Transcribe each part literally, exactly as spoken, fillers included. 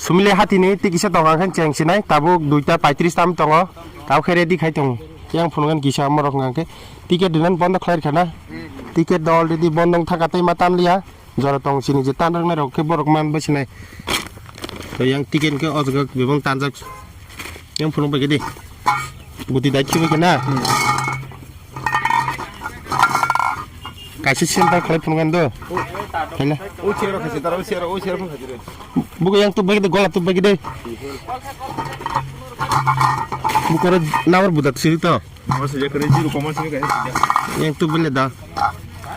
Sumile hatini tikisa tongo, ang khe cheng sinai, tabuk duita paitris tam tongo, tabuk khe ready khai tongo. Yang phunukgani kisa morok hwnka khe ticket rinani bondo khlai rwkha na. Ticket do already bondo wng thangkha, tei ma tan liya. Jora tong sini je tan rwknai rok khe borok man bai sinai. To yang ticket khe o jaga bebak tanjak. Yang phunuk bai khe di. Guti dai khibai khe na. Kaisa center khlai phunukgani do. Hai na. O chair o khaisi, tara o chair o, o chair phung khaisi. Bugo yang tubbai de, gola tubbai de. Bukoro number budak siri to. Number sijak kare zero common sini kare sijak. Yang tubbai le da.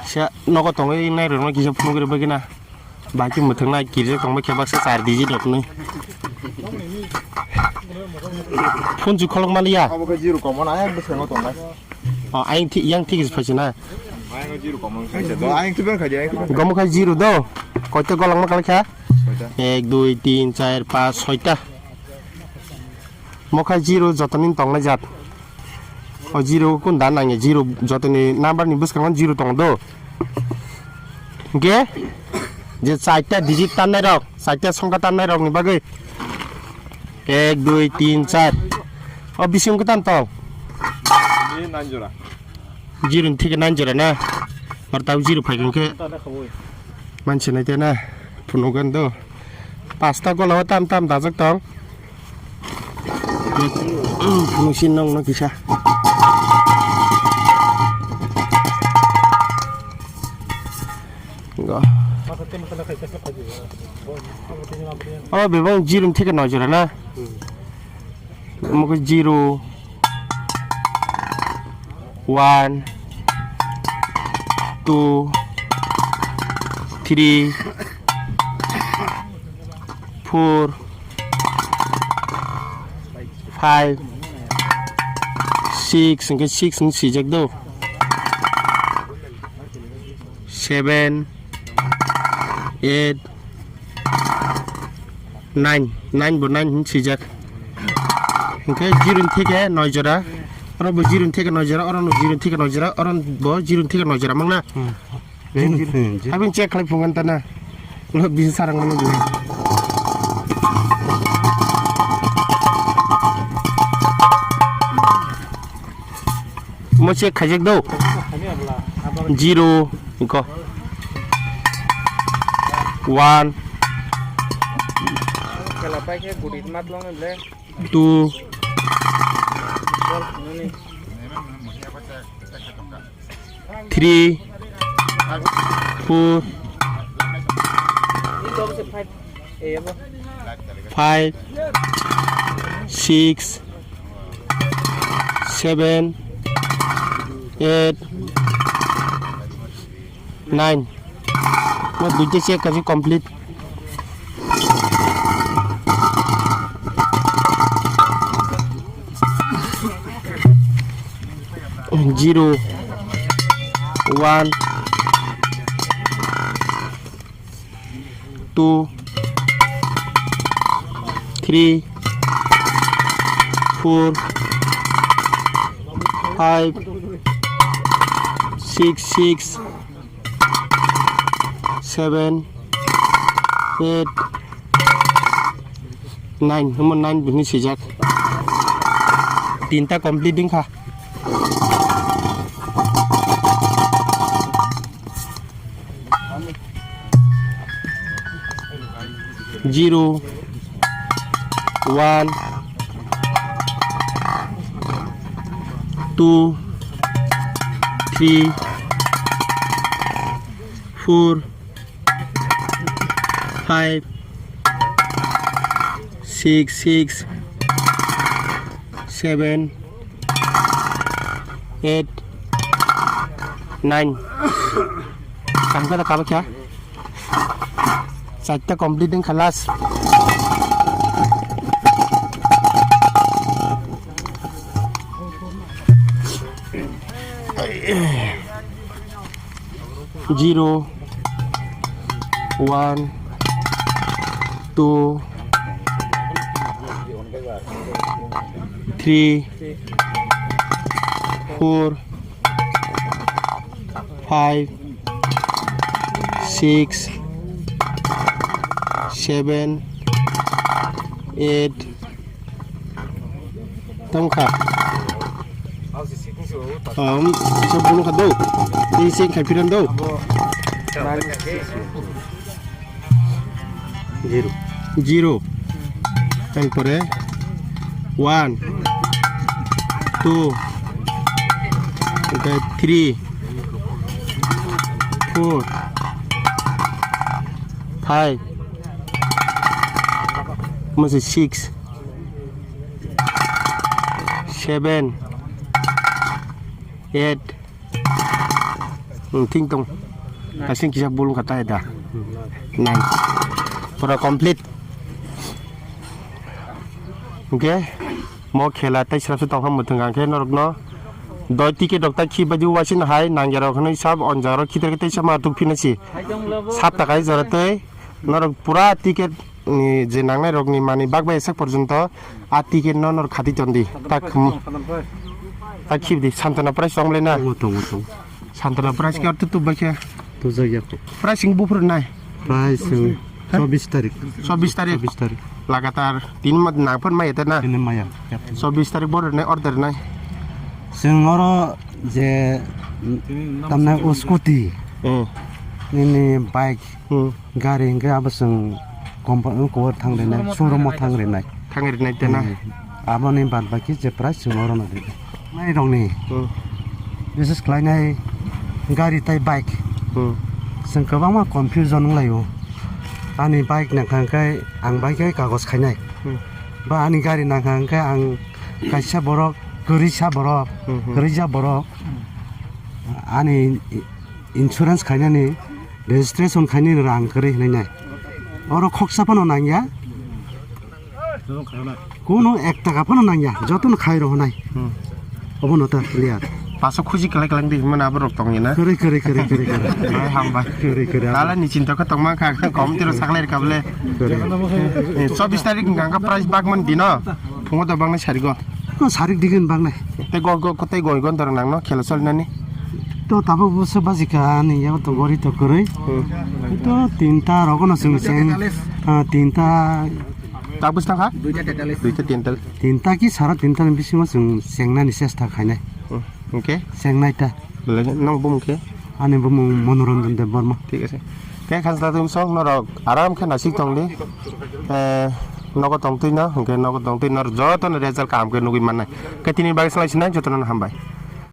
Sia nogo tongwi nai rwma kisa phunuk rwbai khe na. Bai khe mwthang nai kirjak tongbai khe baksa char digit rok nai. Phone ju kholok maliya. Abo khe zero common ayang bwskango tongnai. O, ayang thi-, yang thik is phaisina. Ayang zero common khaisa. Do ayang thibar khaja, ayang thibar. Gomo khai zero do. Koita golangma kala kha? Koita? Ek, dui, tin, char, pas, soita. Mo khai zero jotoni tongnai jat. O zero kun dan nangya, zero jotoni number ni bwskango zero tong do. Ge? Je chaita digit tannai rok, chaita songkha tannai rok ni bagwi. Ek, dui, tin, char. O bising kwtan tong. Ni nine jora. Zero ni thik nine jora na. Or tau zero phai khe. Manse nai te na. Phunukgani do. Pasta gola o tam tam dajak tong. Phunuk sin nong no kisa. Go. O bebak zero ni thik nine jora na. Omo khe zero, one, two, three, four, five, six, hwnkhe six hwn swijak do. Seven, eight, nine, nine bo nine hwn swijak. Hwnkhe zero ni theke noi jora, oro bo zero ni theke noi jora, oro no zero ni theke noi jora, oro bo zero ni theke noi jora, mang na? Hmm. Zero, zero. Habing check khlai phungan ta na. Lo bisi sarang mano. Mo check khaijak do. Zero, iko. One. Two. Three, four, five, six, seven, eight, nine. Mo duita check kaji complete. Zero, one, two, three, four, five, six, six, seven, eight, nine, omo nine bini swijak. Tinta complete wngkha. Zero, one, two, three, four, five, six, six, seven, eight, nine. Kaham khe da kabakya. Charta complete wngkha last. Zero, one, two, three, four, five, six, seven, Eight. Tamo kha. Um, so bulu kha do. Tei sing khai piran do. Zero. Zero. Tangpore one, two, three, four, five, mase six, seven, eight, Hmm, thing tong. Asing kisa bulung kata da. Nine. Pura complete. Okay. Mo khela tai srapsa tongkha muthung angkhe norokno doi ticket rok tai khi badi wasin hai nangya rok hinwi sab onjaro khitar khitai sama tuk phina si. Sab takai jora tei norok pura ticket ni je nangnai rokni manwi bak bai sak porjonto a ticket no nor khati tondi. Tak khum. Tak khibdi Santana price tong le na. Tongo, tongo, tongo. Santana price khe tutup bai khe. Tujak ya. Price sing buphur nai. Price sing chobbish tarik. Chobbish tarik. Chobbish tarik. Lagatar tin ma nang phon mai eta na. Ini maya. Chobbish tarik bor nai order nai. Sing oro je tamna scooty. Hmm. Ini bike. Hmm. Gari hwnkhe abo chwng company o kuwar thang rinai, showroom o thang rinai. Thang rinai tena. Hmm. Aboni bad baki je price chwng oro no rinai. Nai rokni. Hmm. Bises khlainai gari tai bike. Hmm. Chwng kwbangma confusion wnglaio. Ani bike nangkha hwnkhe ang bai khe kagoj khainai. Hmm. Ba ani gari nangkha hwnkhe ang kaisa borok, kwrwisa borok, hmm, hmm, kwrwija borok. Ani insurance khainani, registration khainani rang kwrwi hwnwi nai. Oro khoksa phano nangya. Kuno ek taka phano nangya, jotono khai rw hwnai. Hmm. Obo no ta clear. Paso khuji kwlai kwlai di hwnmano aborok tongya na? Kwrwi, kwrwi, kwrwi, kwrwi, kwrwi. Hai, hambai. Kwrwi, kwrwi. Tala ni chinta khe tongma kha, kom tiro saklai rwkha bole. Kwrwi. Eh, chobbish tarik hwnkha khe price bagmani dino. Phungo da bangnai sarigo. Ko sarik digin bangnai. Tei go, go, tei goi gondor nangno khela solinani. To tabuk buso bajika ani yago to gori to kwrwi. Hmm. To tinta rogono chwng cheng, ah, tinta. Tabuk tangkha? Duita tetal. Duita tinta. Tinta ki sara tinta ni bisingo chwng chengnani chesta khainai. Hmm. Hwnkhe? Chengnai ta. Belai nang bumung khe? Ani bumung Manoranjan Debbarma. Thik ase. Khe khansa tum song norok aram khe nasik tong di. Eh, nogo tong twi no, hwnkhe nogo tong twi norok joto no result kaham khe nugwi mannai. Khe tini bagwi salai sinai joto no hambai.